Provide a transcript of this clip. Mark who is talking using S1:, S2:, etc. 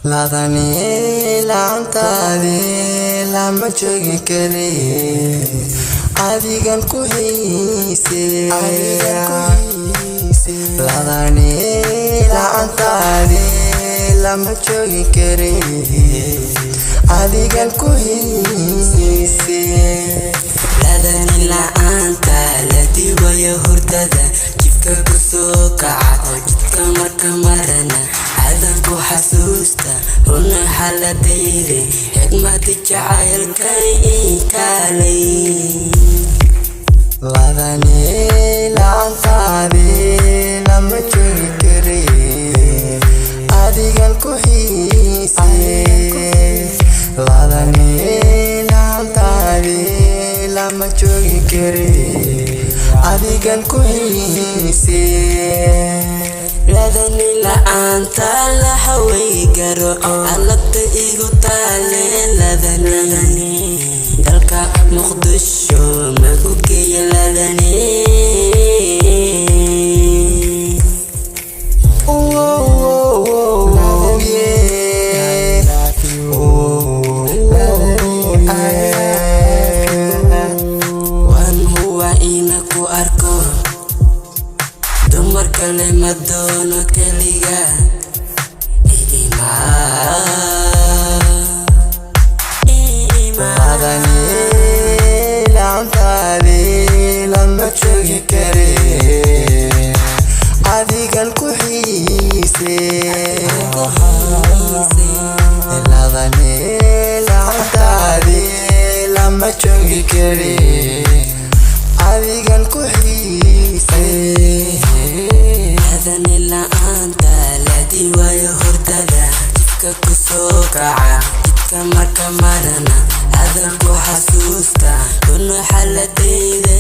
S1: Ladani la'aantaadii lama joogi kare, adigan ku xiise. Ladani la'aantaadii lama joogi kare, adigan ku xiise.
S2: Ladani la'aanta la diwayo hurdada, jidka ku soo kaca, jidka marka marana aadan ku xasuusta. Huna xaladayde xigmadi jacaylkay kaalay.
S1: Ladani la'aantaadii lama joogi kare, adigan ku xiise. Ladani la'aantaadii lama joogi kare, adigan ku xiise.
S2: Ladani la'aanta laxaway garo, alabta igu taale. Ladani, dalka Muqdisho maku geeya ladani.
S1: Oh, oh, yeah. Oh, yeah.
S2: Waan huwa ina ku arko, dumar kale ma doono, keliga imaa imaa.
S1: Ladani la'aantaadii lama joogi kare, adigan ku xiise. Ladani la'aantaadii lama joogi kare, adigan ku xiise.
S2: Ladani la'aanta la diwaayo hurdada, jidka ku soo kaca, jidka marka marana adan ku xasuusta. Huna xaladayda.